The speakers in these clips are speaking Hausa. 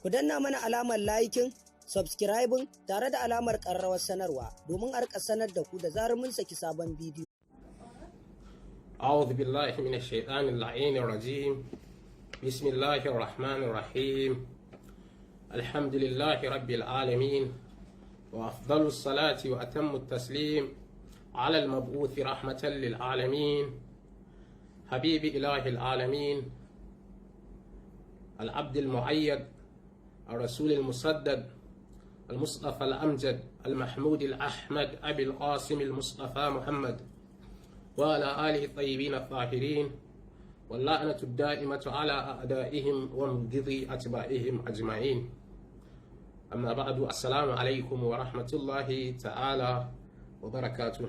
Ku danna mana alamar liking, subscribing tare da alamar ƙararrawar sanarwa domin a rika sanar da ku da zarar mun saki sabon bidiyo. أعوذ بالله من الشيطان اللعين الرجيم. بسم الله الرحمن الرحيم. الحمد لله رب العالمين، وأفضل الصلاة وأتم التسليم على المبعوث رحمة للعالمين، حبيب إله العالمين، العبد المؤيد، الرسول المسدد، المصطفى الأمجد، المحمود الأحمد، أبي القاسم المصطفى محمد، وعلى آله الطيبين الطاهرين، واللعنة الدائمة على أعدائهم ومبغضي أتباعهم أجمعين. أما بعد، السلام عليكم ورحمة الله تعالى وبركاته.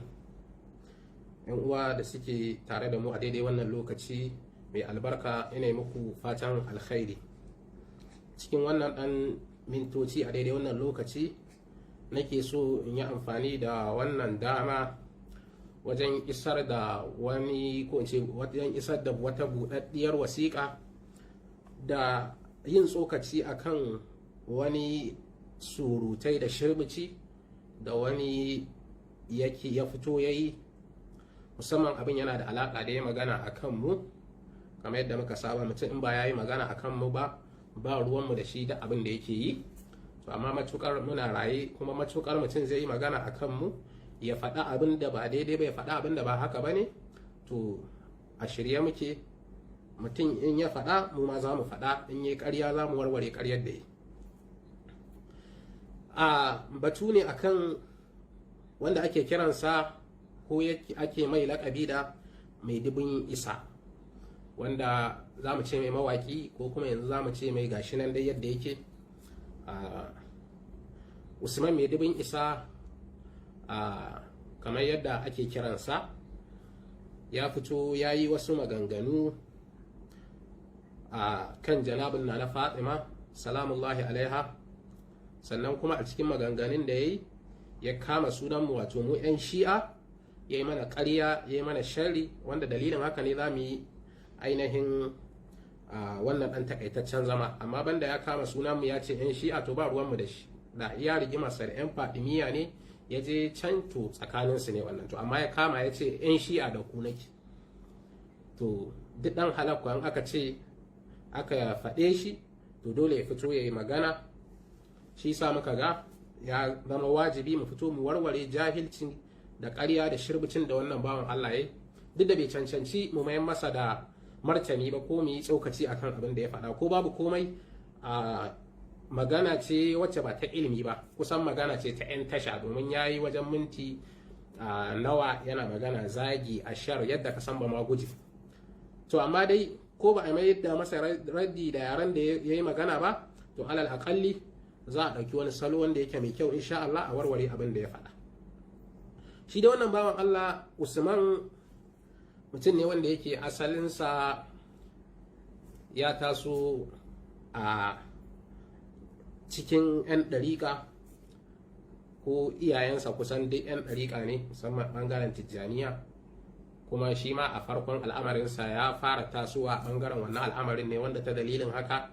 ‘Yan uwa da suke tare da mu a daidai wannan lokaci mai albarka, ina muku fatan alkhairi. Cikin wannan ɗan mintoci a daidai wannan lokaci, nake so in yi amfani da wannan dama wajen isar da wani, ko in ce wajen isar da wata buɗaɗɗiyar wasiƙa da yin tsokaci akan wani surutai da shirbici da wani yake ya fito ya yi, musamman abin yana da alaƙa da ya magana a kan mu. Kamar yadda muka saba, mutum in ba ya yi magana a kan mu ba, ba ruwanmu da shi da abin da yake yi. To amma matukar muna raye, kuma matukar mutum zai yi magana a kan mu, ya faɗa abin da ba daidai ba, ya faɗa abin da ba haka ba ne, to a shirye muke. Mutum in ya faɗa, mu ma za mu faɗa. In yi ƙarya, za mu warware ƙaryar da yi. A batu ne akan wanda ake kiransa ko ake mai laƙabi da Mai Dubin Isa, wanda za mu ce mai mawaki, ko kuma yanzu za mu ce mai gashi nan dai yadda yake, Usman Mai Dubin Isa kamar yadda ake kiransa, ya fito ya yi wasu maganganu a kan janabin na Fatima salamullahi alaiha. Sannan kuma a cikin maganganun da ya yi, ya kama sunanmu, wato mu 'yan Shi'a, ya yi mana ƙarya, ya yi mana sharri, wanda dalilin haka ne za mu yi ainihin wannan ɗan takaitaccen zama. Amma banda ya kama sunanmu ya ce 'yan Shi'a, to ba ruwanmu da shi. Da iya rigimarsa da 'yan Fadimiya ne ya je can, to tsakaninsu ne wannan. To amma ya kama ya ce 'yan Shi'a da ku nake. To duk ɗan halakku an aka ce aka faɗe shi, to dole ya fito ya yi magana. Shi sa muka ga ya zama wajibi mu fito mu warware jahilci da ƙarya da shirbicin da wannan bawan Allah ya, duk da bai cancanci mu mayan masa da martani ba ko mu yi tsokaci akan abin da ya faɗa. Ko babu komai, a magana ce wacce ba ta ilimi ba, kusan magana ce ta 'yan tasha, domin ya yi wajen minti nawa yana magana, zagi, ashar, yadda ka san ba ma guji. To amma dai ko ba a mai da masa raddi da yaren da ya yi magana ba, to alal akalli za a ɗauki wani salo wanda yake mai kyau insha Allah a warware abin da ya faɗa. Shi da wannan bawan Allah Usman mutum ne wanda yake asalinsa ya taso a cikin 'yan ɗariƙa, ko iyayensa kusan duk 'yan ɗariƙa ne, musamman ɓangaren Tijjaniya. Kuma shi ma a farkon al'amarinsa ya fara tasowa a ɓangaren wannan al'amarin ne, wanda ta dalilin haka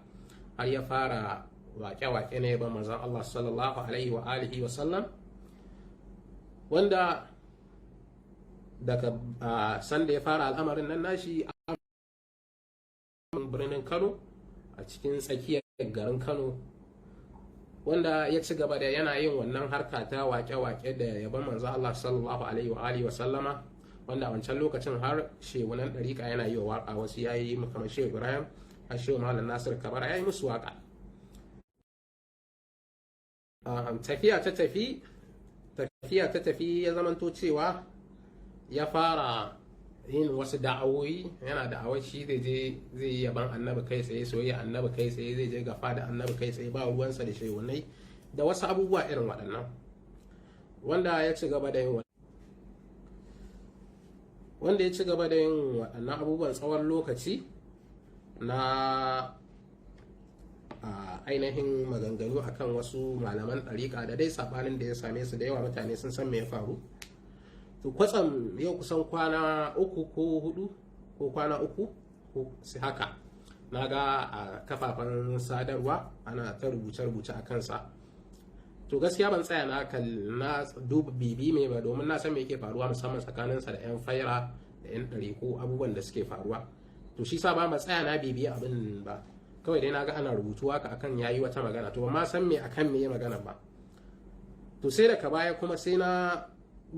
har ya fara waƙe-waƙe ne ba manzon Allah sallallahu alaihi wa alihi wa sallam, wanda daga sanda ya fara al'amarin nan nashi a birnin Kano, a cikin tsakiyar garin Kano, wanda ya ci gaba da yana yin wannan harka ta waƙe-waƙe da yabon manzo Allah sallallahu alaihi wa alihi wa sallama, wanda a wancan lokacin har shehunan ɗariƙa yana yi wa waƙa. Wasu ya yi, kamar Shehu Ibrahim, har Shehu Malam Nasir Kabara ya yi musu waƙa. Tafiya ta tafi, tafiya ta tafi, ya zamanto cewa ya fara yin wasu da'awoyi, yana da'awar shi zai je zai yi yaban Annabi kai tsaye, soyayya Annabi kai tsaye, zai je gafa da Annabi kai tsaye, ba ruwansa da shehunai da wasu abubuwa irin waɗannan. Wanda ya ci gaba da yin waɗannan abubuwan tsawon lokaci na ainihin maganganu akan wasu malaman ɗariƙa da dai saɓanin da ya same su da yawa, mutane sun san me ya faru. To kwatsam yau kusan kwana 3 ko 4 ko kwana 3 ko haka, Na ga a kafafen sadarwa ana ta rubuce-rubuce a kansa. To gaskiya ban tsaya na na duba bibi mai ba, domin na san me yake faruwa, musamman tsakaninsa da 'yan faira da 'yan ɗariku, abubuwan da suke faruwa. To shi sa ba ma tsaya na bibiyi abin ba. Kawai dai na ga ana rubutu haka akan yayi wata magana, to ba ma san me akan me ya magana ba. To sai daga baya kuma sai na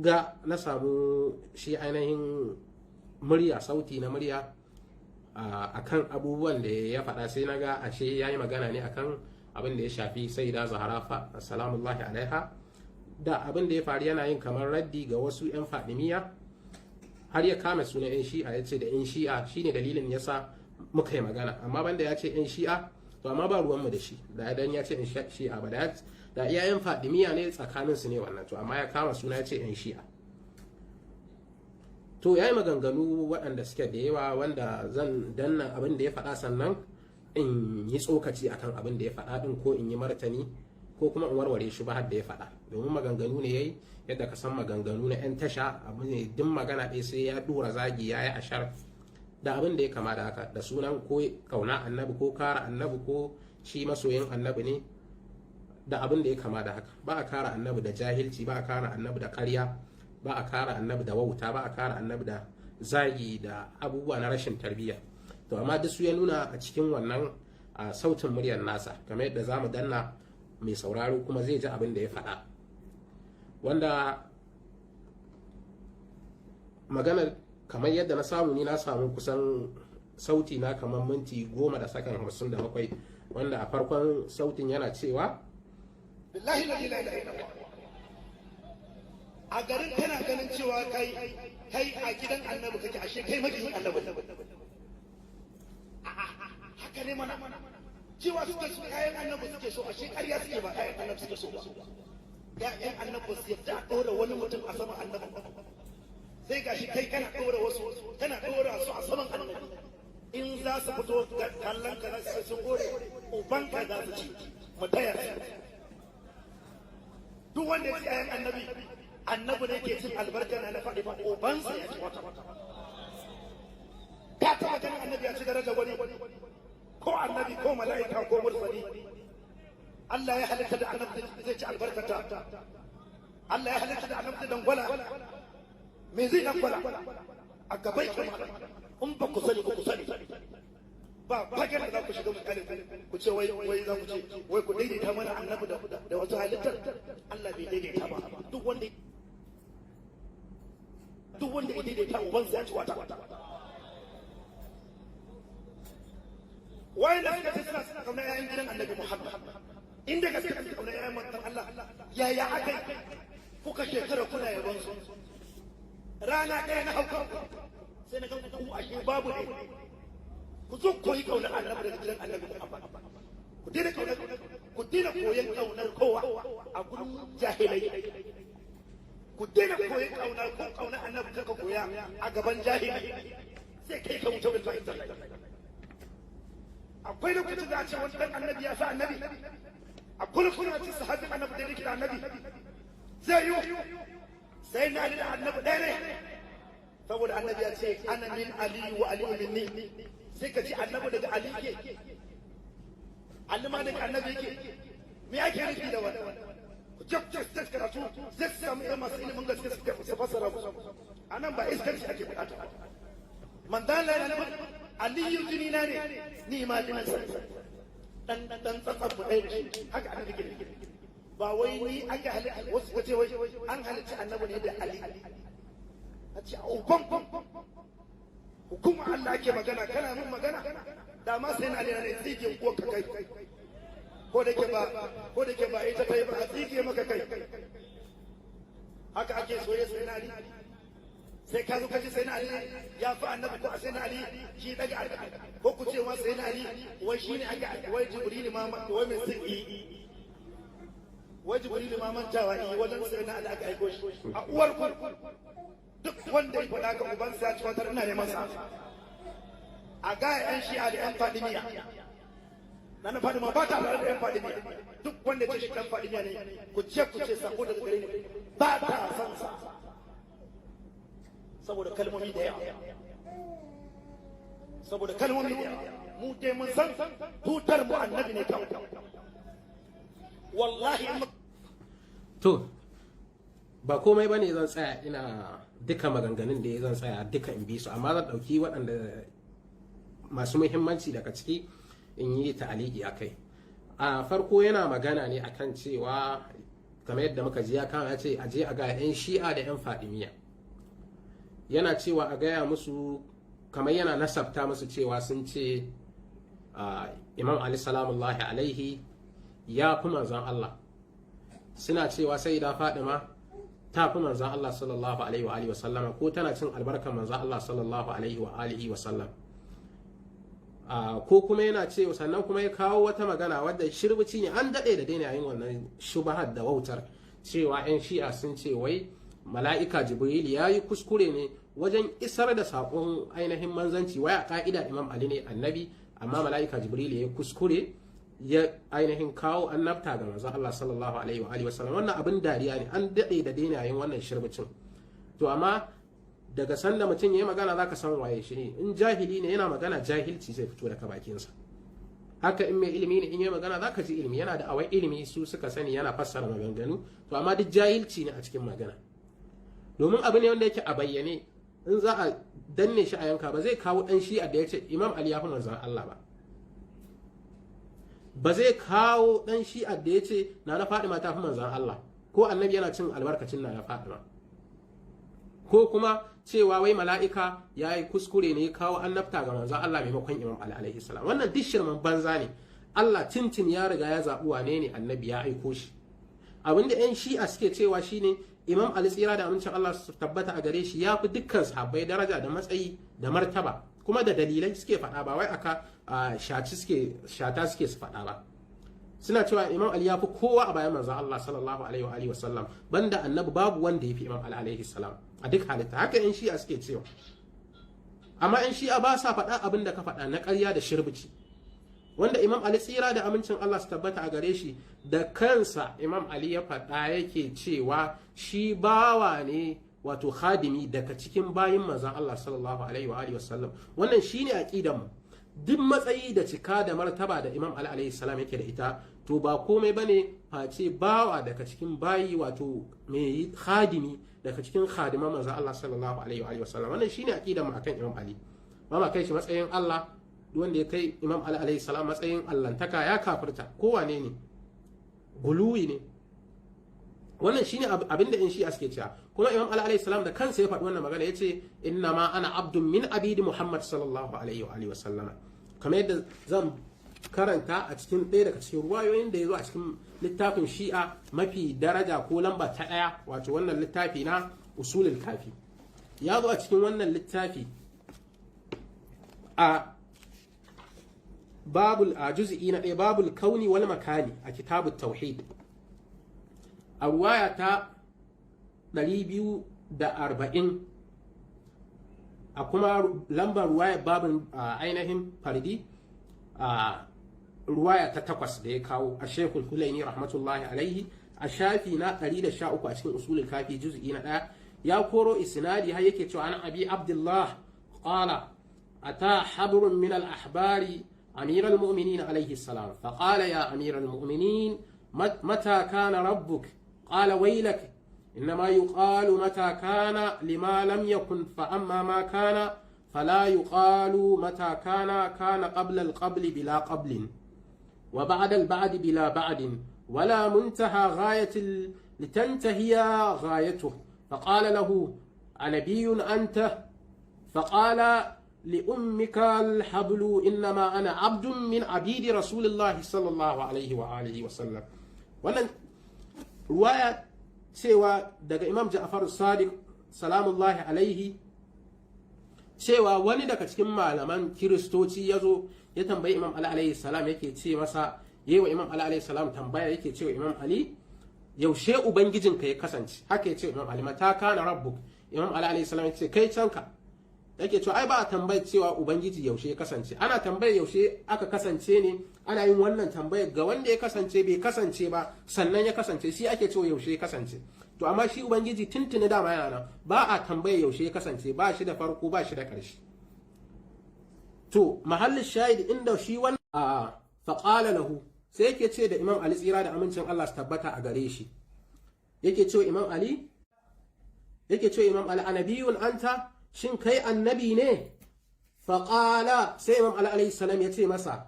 ga na samu shi ainihin murya, sauti na murya akan abubuwan da ya faɗa. Sai na ga ashe ya yi magana ne akan abin da ya shafi Saida Zahara fa salamullahi alaiha da abin da ya faru. Yana yin kamar raddi ga wasu 'yan Fadimiya, har ya kama sunan 'yan Shi'a, ya ce da 'yan Shi'a shine dalilin yasa muka yi magana. Amma banda ya ce 'yan Shi'a, to amma ba ruwanmu da shi da idan ya ce 'yan Shi'a ba, da iya 'yan Fadimiya ne, tsakanin su ne wannan. To amma ya kama suna ya ce 'yan Shi'a. To ya yi maganganu waɗanda suke da yawa, wanda zan danna abin da ya faɗa, sannan in yi tsokaci akan abin da ya faɗa ɗin, ko in yi martani, ko kuma in warware shi ba har da ya faɗa, domin maganganu ne yayi yadda ka san maganganu na 'yan tasha. Abu ne duk magana ɗaya sai ya ɗura zagi, ya yi ashar da abin da ya kama da haka, da sunan ko kauna Annabi, ko kara Annabi, ko shi masoyin Annabi ne, da abin da ya kama da haka. Ba a kara Annabi da jahilci, ba a kara Annabi da ƙarya, ba a kara Annabi da wauta, ba a kara Annabi da zagi da abubuwa na rashin tarbiyya. To amma duk su ya nuna a cikin wannan sautin muryar nasa, kamar yadda za mu danna, mai sauraro kuma zai ji abin da ya faɗa. Wanda maganar kamar yadda na samu, ni na samu kusan sauti na kamar minti 10 da sakan 57, wanda a farkon sautin yana cewa: Billahi la ilaha illa. A garin kana ganin cewa kai kai a gidan Annabi kake, ashe kai makiyin Annabi. Haka ne mana, cewa suke so ƴaƴan Annabi suke so, ashe ƙarya suke, ba ƴaƴan Annabi suke so ba. Ƴaƴan Annabi su yadda a ɗora wani mutum a saman Annabi, sai gashi kai kana ɗora wasu, kana ɗora su a saman Annabi. In za su fito kallon ka, za su sun gore ubanka, za su ci mu taya su. Duk wanda ya ci ƴaƴan Annabi, Annabi ne ke cin albarka na faɗi ba, ubansa ya ci. Wata ka taɓa ganin Annabi ya ci daraja wani, ko annabi, ko mala'ika, ko mursali? Allah ya halitta da Annabi zai ci albarkata? Allah ya halitta da Annabi zai dangwala? Me zai dangwala a gabai? Kuma in ba ku sani ba, ku sani ba fagen da za ku shiga mutane ku ce wai za ku ce wai ku daidaita mana Annabi da wasu halittar. Allah bai daidaita ba. Duk wanda ya daidaita, ubansa ya ci. Wata wayanda suka ce suna kauna ƴaƴan gidan Annabi Muhammad, inda gaske suka kauna ƴaƴan manzon Allah, yaya aka yi kuka shekara kuna yabon su? Rana ɗaya na hauka sai na ga ku ashe babu ne. Ku zo koyi kaunar Annabi daga gidan Annabi Muhammad. Ku daina kaunar, ku daina koyon kaunar kowa a gurin jahilai. Ku daina koyon kaunar ko kaunar Annabi kaka koya a gaban jahili, sai kai ka wuce. Wallahi akwai lokacin da a ce wani dan Annabi ya sa Annabi, akwai lokacin da a ce sahabin Annabi da yake da Annabi zai yi sai na Ali da Annabi ɗaya ne, saboda Annabi ya ce ana min Ali wa Ali minni. Sai ka ce Annabi daga Ali ke, Ali ma daga Annabi yake. Me ake nufi da wannan? Ku je ku ce karatu, zai samu irin masu ilimin gaske su fassara ku. Anan ba iskanci ake bukata. Manzala yana nufin Aliyu jini na ne, ni ma jinin sa, dan dan tsatsan mu ɗaya da shi. Haka Annabi ke, ba wai ni aka halitta. Wasu ka ce wai an halicci Annabi ne da Ali. A ce uban hukuma Allah ake magana, kana mun magana da ma sai na Ali ne tsige ko ka kai, ko da ke ba ita kai ba, a tsige maka kai. Haka ake soyayya sai na Ali? Sai ka zo ka ce sai na Ali ya fi Annabi, ko a sai na Ali shi daga, ko ku ce ma sai na Ali wai shi ne aka wai Jibril ma wai mai sirri, wai Jibril ma mantawa yi wajen sai na Ali aka aiko shi a uwar ku. Duk wanda ya faɗa ka ubansa ya ci watar. Ina neman sa a gaya yan Shi'a da yan Fadimiya. Na Fadima ba ta tare da yan Fadimiya. Duk wanda ya ce shi dan Fadimiya ne, ku ce ku ce sako daga gare ni, ba ta san sa, saboda kalmomi da yawa, saboda kalmomi da yawa. Mu dai mun san tutar mu Annabi ne kawai, wallahi. To, ba komai bane, zan tsaya ina duka maganganun da zan tsaya duka in bi su, amma zan ɗauki waɗanda masu muhimmanci daga ciki in yi ta'aliki a kai. A farko, yana magana ne akan cewa, kamar yadda muka ji, ya kama ya ce a je a ga 'yan Shi'a da 'yan Fadimiya, yana cewa a gaya musu, kamar yana nasabta musu cewa sun ce Imam Ali salamullahi alaihi ya fi manzan Allah, suna cewa sai da Fadima ta fi manzan Allah sallallahu alaihi wa alihi wa sallama, ko tana cin albarkar manzan Allah sallallahu alaihi wa alihi wa sallam, ko kuma yana ce, sannan kuma ya kawo wata magana wadda shirbici ne, an daɗe da daina yin wannan shubahar da wautar, cewa 'yan Shi'a sun ce wai mala'ika Jibril ya yi kuskure ne wajen isar da saƙon ainihin manzanci, wai a ƙa'ida Imam Ali ne annabi, amma mala'ika Jibril ya yi kuskure ya ainihin kawo annabta ga manzon Allah sallallahu alaihi wa alihi wasallam. Wannan abin dariya ne, an daɗe da daina yin wannan shirbicin. To, amma daga sanda mutum ya yi magana zaka san waye shi ne. In jahili ne yana magana, jahilci zai fito daga bakinsa. Haka in mai ilimi ne in yi magana, zaka ji ilimi. Yana da awai ilimi, su suka sani, yana fassara maganganu, to amma duk jahilci ne a cikin magana, domin abu ne wanda yake a bayyane. In za a danne shi a yanka, ba zai kawo dan Shi'a da ya ce Imam Ali ya fi manzon Allah ba, ba zai kawo dan Shi'a da ya ce Nana Fadima ta fi manzon Allah, ko Annabi yana cin albarkacin Nana Fadima, ko kuma cewa wai mala'ika ya yi kuskure ne kawo annabta ga manzon Allah maimakon Imam Ali alaihi salam. Wannan duk shirman banza ne. Allah tintin ya riga ya zaɓi wane ne annabi, ya aiko shi. Abinda 'yan Shi'a suke cewa shine Imam Ali, tsira da amincin Allah su tabbata a gare shi, ya fi dukkan sahabbai daraja da matsayi da martaba, kuma da dalilai suke faɗa, ba wai aka shaci suke shata suke su faɗa ba. Suna cewa Imam Ali ya fi kowa a bayan manzon Allah sallallahu alaihi wa alihi wasallam, banda Annabi babu wanda ya fi Imam Ali alaihi salam a duk halitta. Haka 'yan Shi'a suke cewa, amma 'yan Shi'a ba sa faɗa abin da ka faɗa na ƙarya da shirbici, wanda Imam Ali, tsira da amincin Allah su tabbata a gare shi, da kansa Imam Ali ya faɗa, yake cewa shi bawa ne, wato khadimi daga cikin bayin manzon Allah sallallahu alaihi wa alihi wasallam. Wannan shine aqidan mu. Duk matsayi da cika da martaba da Imam Ali alaihi salam yake da ita, to ba komai bane face bawa daga cikin bayi, wato mai khadimi daga cikin khadiman manzon Allah sallallahu alaihi wa alihi wasallam. Wannan shine aqidan mu akan Imam Ali. Ba ma kai shi matsayin Allah. Wanda ya kai Imam Ali alaihi salam matsayin allantaka ya kafirta, kowane ne, guluwi ne. Wannan shine abin da in Shi'a suke cewa. Kuma Imam Ali alaihi salam da kansa ya faɗi wannan magana, yace: "Inna ma ana abdun min abidi Muhammad sallallahu alaihi wa alihi wa sallama." Kamar yadda zan karanta a cikin ɗaya daga cikin ruwayoyin da ya zo a cikin littafin Shi'a mafi daraja ko lamba ta ɗaya, wato wannan littafi na Usulul Kafi. Ya zo a cikin wannan littafi a babul a juz'i na ɗaya, babul kauni wal makani, a kitabut tauhid, a ruwaya ta 240, a kuma lambar ruwaya babin ainihin fardi, a ruwaya ta 8 da ya kawo a Shekul Hulaini rahmatullahi alaihi, a shafi na 113 a cikin Usulul Kafi juz'i na 1, ya koro isnadi har yake cewa: "An Abi Abdullah qala: ata habrun min al ahbari amir al mu'minin alaihi salam, fa qala: ya amir al mu'minin, mata kana rabbuk? Qala: waylak, إنما يقال متى كان لما لم يكن، فأما ما كان فلا يقال متى كان. كان قبل القبل بلا قبل، وبعد البعد بلا بعد، ولا منتهى غاية لتنتهي غايته. فقال له: أنبي أنت؟ فقال: لأمك الحبل، إنما أنا عبد من عبيد رسول الله صلى الله عليه وآله وسلم." Wannan ruwaya cewa daga Imam Ja'far Sadiq salamullahi alaihi, cewa wani daga cikin malaman Kiristoci ya zo ya tambayi Imam Ali alaihi salam, yake ce masa, yi wa Imam Ali alaihi salam tambaya, yake cewa Imam Ali: "Yaushe ubangijinka ya kasance?" Haka ya ce Imam Ali: "Mata kana rabbuk?" Imam Ali alaihi salam ya ce: "Kai canka." Yake cewa ai ba a tambayar cewa ubangiji yaushe ya kasance, ana tambayar yaushe aka kasance ne. Ana yin wannan tambayar ga wanda ya kasance bai kasance ba sannan ya kasance, shi ake cewa yaushe ya kasance. To, amma shi ubangiji tuntuni dama yana nan, ba a tambayar yaushe ya kasance, ba shi da farko, ba shi da ƙarshe. To mahallin shahid inda shi wannan a faqala lahu, sai yake ce da Imam Ali, tsira da amincin Allah su tabbata a gare shi, yake ce Imam Ali, yake ce Imam Ali: "Anabiyun anta? Shin kai annabi ne?" Faqala, sai Imam Ali alayhi salam ya ce masa: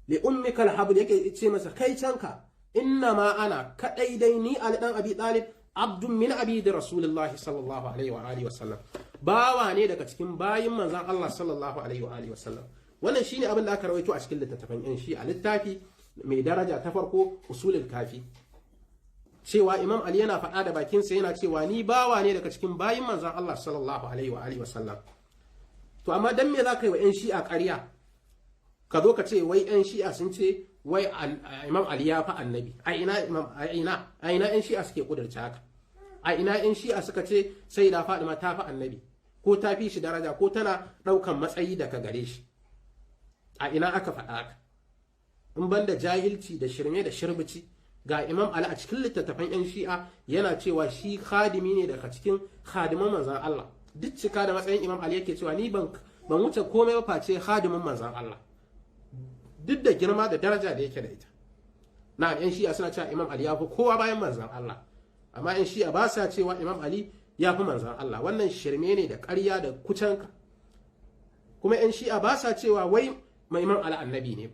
"Li ummika alhabl." Yake ce masa: "Kai canka, inna ma ana, kadai dai ni Ali dan Abi Talib, abdun min abidi Rasulullahi sallallahu alaihi wa alihi wasallam, bawa ne daga cikin bayin manzon Allah sallallahu alaihi wa alihi wasallam." Wannan shine abin da aka rawaito a cikin littattafan yan shi, a littafi mai daraja ta farko, Usulul Kafi, cewa Imam Ali yana faɗa da bakinsa, yana cewa ni bawa ne daga cikin bayin manzon Allah sallallahu alaihi wa alihi wasallam. To amma dan me za ka yi wa yan Shi'a ƙarya, ka zo ka ce wai yan Shi'a sun ce wai Imam Ali ya fi annabi? A ina imam a ina yan Shi'a suke kudurta haka? A ina yan Shi'a suka ce sai da Fadima ta fi annabi, ko ta fi shi daraja, ko tana ɗaukan matsayi daga gare shi? A ina aka faɗa haka, in banda jahilci da shirme da shirbici? Ga Imam Ali a cikin littattafan yan Shi'a yana cewa shi khadimi ne daga cikin khadiman manzan Allah. Duk cika da matsayin Imam Ali, yake cewa ni ban wuce komai ba face khadimin manzan Allah, duk da girma da daraja da yake da ita. Na yan Shi'a suna cewa Imam Ali ya fi kowa bayan manzan Allah, amma yan Shi'a ba sa cewa Imam Ali ya fi manzan Allah. Wannan shirme ne da ƙarya da kucanka. Kuma yan Shi'a ba sa cewa wai mai Imam Ali annabi ne.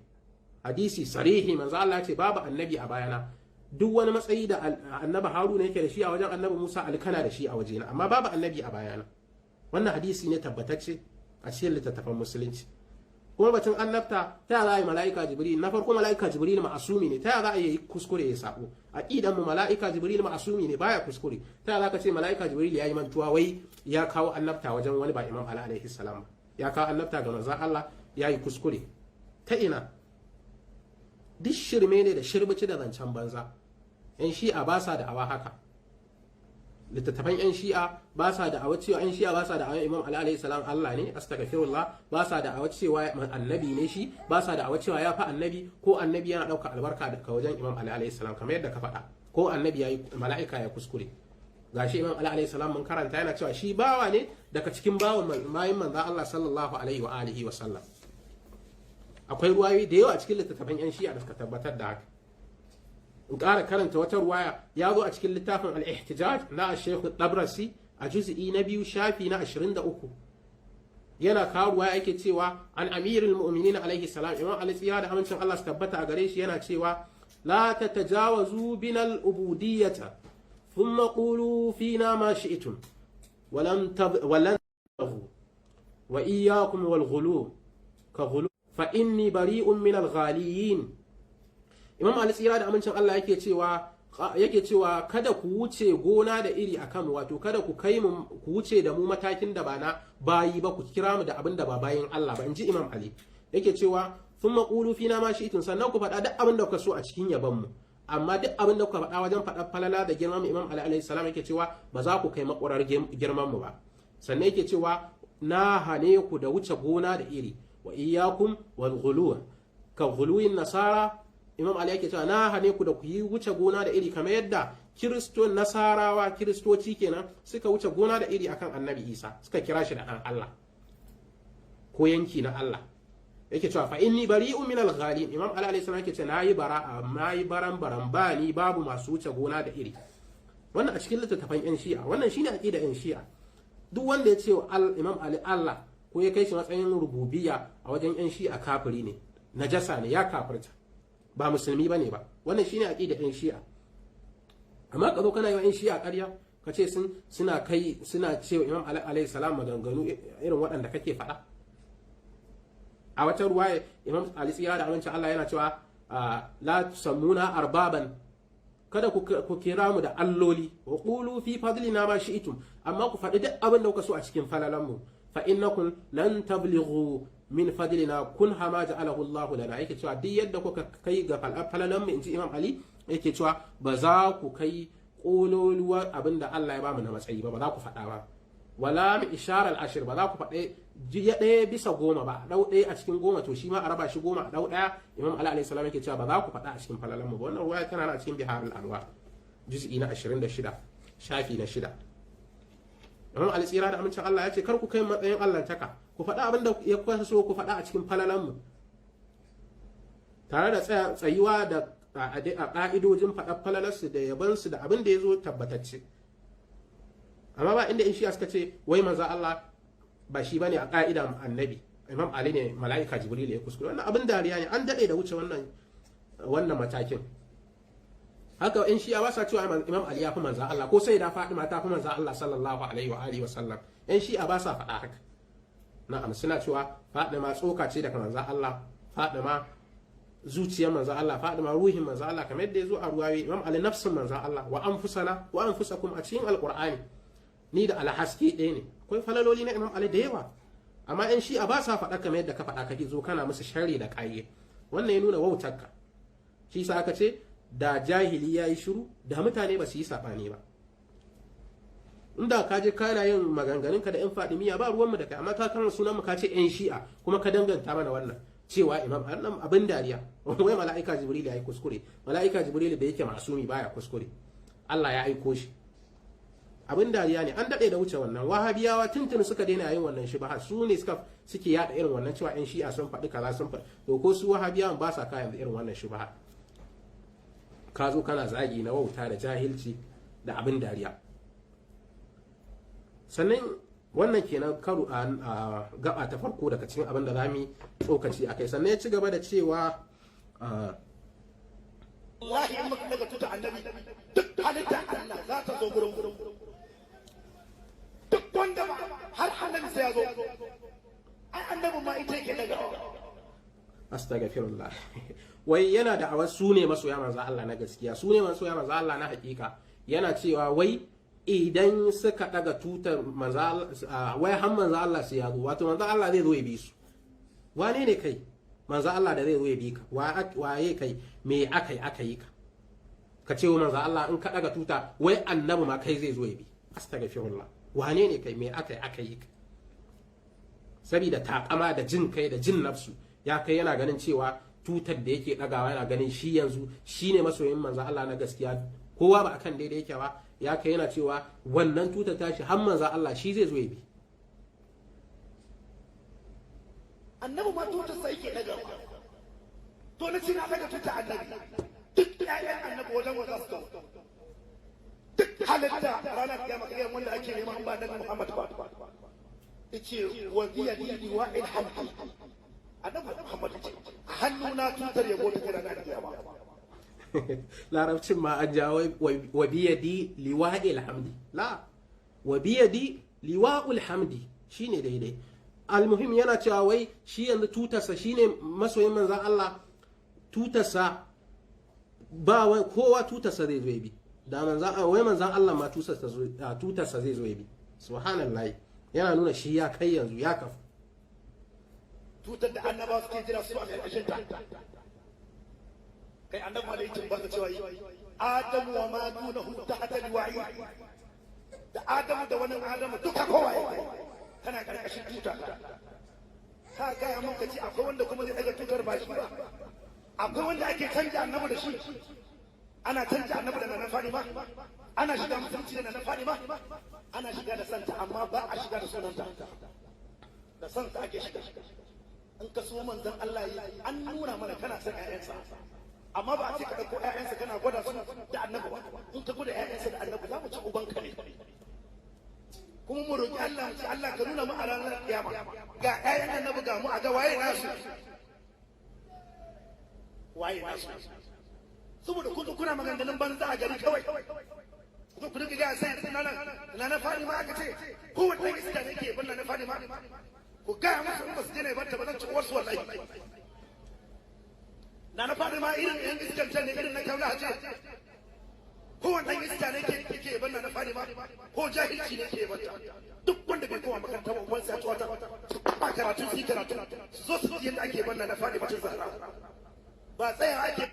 Hadisi sarihi, manzo Allah ce babu annabi a bayana. Duk wani matsayi da Annabi Haruna yake da shi a wajen Annabi Musa, alkana da shi a wajena, amma babu annabi a bayana. Wannan hadisi ne tabbatacce a cikin littattafan musulunci. Kuma batun annabta, ta za a yi mala'ika Jibril, na farko mala'ika Jibril ma'asumi ne, ta za a yi kuskure ya sabo? Aqidan mu, mala'ika Jibril ma'asumi ne, baya kuskure. Ta za ka ce mala'ika Jibril ya yi mantuwa, wai ya kawo annabta wajen wani ba Imam Ali alaihi salam, ya kawo annabta ga manzon Allah, ya yi kuskure? Ta ina? Duk shirme ne da shirbici da zancen banza. Yan Shi'a ba sa da awa haka. Littattafan yan Shi'a ba sa da awa cewa, yan Shi'a ba sa da awa Imam Ali alayhi salam Allah ne, astaghfirullah. Ba sa da awa cewa annabi ne shi, ba sa da awa cewa ya fi annabi, ko annabi yana ɗauka albarka daga wajen Imam Ali alayhi salam kamar yadda ka faɗa, ko annabi ya yi, mala'ika ya kuskure. Gashi Imam Ali alayhi salam mun karanta yana cewa shi bawa ne daga cikin bawan bayin manzo Allah sallallahu alaihi wa alihi wa sallam. Akwai ruwayoyi da yawa a cikin littattafan yan Shi'a da suka tabbatar da haka. In ƙara karanta wata ruwaya, ya zo a cikin littafin Al-Ihtijaj na Sheikh Tabrasi, a juz'i na 2, shafi na 23. Yana kawo ruwaya, yake cewa an amirul mu'minin alaihi salam, Imam Ali tsira da amincin Allah su tabbata a gare shi, yana cewa: "La tatajawazu bina al-ubudiyyata, thumma qulu fina ma shi'tum, walam walan wa iyyakum wal ghulu ka ghulu, fa inni bari'un min al-ghaliyin." Imam Ali tsira da amincin Allah yake cewa kada ku wuce gona da iri akan, wato kada ku kai mu, ku wuce da mu matakin da ba na bayi ba, ku kira mu da abin da ba bayin Allah ba, inji Imam Ali. Yake cewa: "Thumma qulu fina ma shi'tum," sannan ku faɗa duk abin da kuka so a cikin yaban mu, amma duk abin da kuka faɗa wajen faɗar falala da girman Imam Ali alaihi salam, yake cewa ba za ku kai makurar girman mu ba. Sannan yake cewa na hane ku da wuce gona da iri, wa iyyakum wal ghulu ka ghuluwin nasara. Imam Ali yake cewa na hane ku da ku yi wuce gona da iri kamar yadda Kiristo, Nasarawa, Kiristoci kenan, suka wuce gona da iri akan Annabi Isa, suka kira shi da dan Allah ko yanki na Allah. Yake cewa: "Fa inni bari'un min al-ghalin." Imam Ali alayhi salam yake cewa nayi bara'a, nayi baran baran, ba ni babu masu wuce gona da iri. Wannan a cikin littattafan yan Shi'a. Wannan shine aqida yan Shi'a. Duk wanda ya ce wa Imam Ali Allah, ko ya kai shi matsayin rububiyya, a wajen yan Shi'a kafiri ne, najasa ne, ya kafirta, ba musulmi bane ba. Wannan shine aqida yan Shi'a. Amma ka zo kana yi wa yan Shi'a ƙarya, ka ce suna kai, suna cewa Imam Ali alayhi salam maganganu irin waɗanda kake faɗa. A wata ruwaya, Imam Ali tsira da amincin Allah yana cewa: "La tusammuna arbaban," kada ku kira mu da alloli. "Wa qulu fi fadlina ma shi'tum," amma ku faɗi duk abin da kuka so a cikin falalan mu. "Fa innakum lan tablighu min fadlina kun hama ja'alahu Allah lana." Yake cewa duk yadda kuka kai ga falalan mu, inji Imam Ali, yake cewa ba za ku kai kololuwar abin da Allah ya bamu na matsayi ba, ba za ku faɗa ba. Wala mi isharar ashir, ba za ku faɗe 1 bisa 10 ba, ɗau ɗaya a cikin 10, to shi ma a raba shi 10 a ɗau ɗaya. Imam Ali alayhi salam yake cewa ba za ku faɗa a cikin falalan mu ba. Wannan ruwaya tana a cikin Bihar al-Anwar, juz'i na 26, shafi na 6. Imam Ali tsira da amincin Allah ya ce kar ku kai matsayin Allah taka. Ku faɗa abin da ya so ku faɗa a cikin falalanmu, tare da tsayuwa da a ƙa'idojin faɗar falalarsu da yabansu da abin da ya zo tabbatacce. Amma ba inda in shi'a suka ce wai manzo Allah ba shi bane a ƙa'ida annabi, Imam Ali ne, mala'ika Jibril ya kuskure. Wannan abin dariya ne, an daɗe da wuce wannan matakin. Haka in shi'a ba sa cewa Imam Ali ya fi manzo Allah, ko sai da Fatima ta fi manzo Allah sallallahu alaihi wa alihi wa sallam. Yan shi'a ba sa faɗa haka. Na'am, suna cewa Fatima tsoka ce daga manzo Allah, Fatima zuciyar manzo Allah, Fatima ruhin manzo Allah, kamar yadda ya zo a ruwayoyi. Imam Ali nafsin manzo Allah, wa anfusana wa anfusakum a cikin Alqur'ani, ni da alhaske ɗaya ne. Akwai falaloli na Imam Ali da yawa, amma yan shi'a ba sa faɗa kamar yadda ka faɗa. Kake zo kana musu sharri da ƙage, wannan ya nuna wautarka. Shi sa aka ce da jahili ya yi shiru da mutane ba su yi saɓani ba. Inda ka je kana yin maganganunka da yan Fadimiya, ba ruwanmu da kai, amma ka kama sunan mu ka ce yan shi'a, kuma ka danganta mana wannan cewa Imam annan abin dariya, wai mala'ika Jibril ya yi kuskure. Mala'ika Jibril da yake masumi baya kuskure, Allah ya aiko shi. Abin dariya ne, an daɗe da wuce wannan. Wahabiyawa tuntun suka daina yin wannan shubha. Su ne suke yada irin wannan cewa yan shi'a sun faɗi kaza, sun faɗi. To ko su Wahabiyawan ba sa kayan irin wannan shubha. Ka zo kana zagi na wauta da jahilci da abin dariya. Sannan wannan kenan karo a gaba ta farko daga cikin abin da za mu tsokaci a kai. Sannan ya ci gaba da cewa Wallahi in muka daga tuta annabi, duk halitta Allah za ta zo gurin duk wanda ba har annabi sai ya zo. Ai annabi ma ita yake daga. Astaghfirullah. Wai yana da awar su ne masoya manzo Allah na gaskiya, su ne masoya manzo Allah na hakika. Yana cewa wai idan suka daga tutar manzo Allah, wai har manzo Allah sai ya zo, wato manzo Allah zai zo ya bi su. Wane ne kai manzo Allah da zai zo ya bi ka? Waye kai? Me akai aka yi ka ka ce wa manzo Allah in ka daga tuta wai annabi ma kai zai zo ya bi? Astaghfirullah. Wane ne kai? Me akai aka yi ka? Saboda takama da jin kai da jin nafsu ya kai, yana ganin cewa tutar da yake dagawa, yana ganin shi yanzu shine masoyin manzo Allah na gaskiya, kowa ba akan daidai yake ba. Ya kai yana cewa wannan tutar tashi har manzo Allah shi zai zo ya bi. Annabi ma tutar sa yake daga. To na ce na daga tuta annabi, duk ƴaƴan annabi wajen wa za su taho? Duk halitta ranar kiyama kayan wanda ake nema in ba annabi Muhammad ba. Yace wa biya di wa ilhamdi, annabi Muhammad ce a hannuna tutar yabo take ranar kiyama. Larabcin ma an jawo wa biyadi liwa'il hamdi, la wa biyadi liwa'ul hamdi shine daidai. Almuhim, yana cewa wai shi yanzu tutarsa shine masoyin manzan Allah, tutarsa ba wai kowa tutarsa zai zo ya bi da manzan, wai manzan Allah ma tutarsa zai zo ya bi. Subhanallahi. Yana nuna shi ya kai yanzu ya kafu. Tutar da annabawa suke jira su a ƙarƙashin ta. Kai annabi ma da yake ba cewa yi Adamu wa ma dunahu tahta liwa'i, da Adamu da wani Adamu duka kowa ya kana ƙarƙashin tuta. Ka gaya mun ka ce akwai wanda kuma zai daga tutar ba shi ba? Akwai wanda ake canja annabi da shi? Ana canja annabi da na Fadima? Ana shiga musulunci da na Fadima? Ana shiga da santa, amma ba a shiga da sunanta. Da santa ake shiga. In ka so manzon Allah yi an nuna mana kana son ƴaƴansa, amma ba a ce ka ɗauko ƴaƴansa kana gwada su da annabi ba. In ka gwada ƴaƴansa da annabi, za mu ci ubanka ne. Kuma mu roƙi Allah, mu ce Allah ka nuna mu a ranar kiyama ga ƴaƴan annabi ga mu, a ga waye nasu, waye nasu. Saboda kun zo kuna maganganun banza a gari kawai, ku ku dinga gaya sai na nan na fari ma aka ce kowanne ɗan iska ne ke bin na fari ma. Ku gaya musu in ba su daina banta ba zan ci uwarsu wallahi. Na fari ma irin yan iskan can ne, irin na kaula ce. Kowanne ɗan iska ne ke bin na fari ma, ko jahilci ne ke banta. Duk wanda bai koma makaranta ba, ubansa ya ci wata ba karatu, su yi karatu su zo su ji yadda ake bin na fari bacin zahara ba tsaya ake.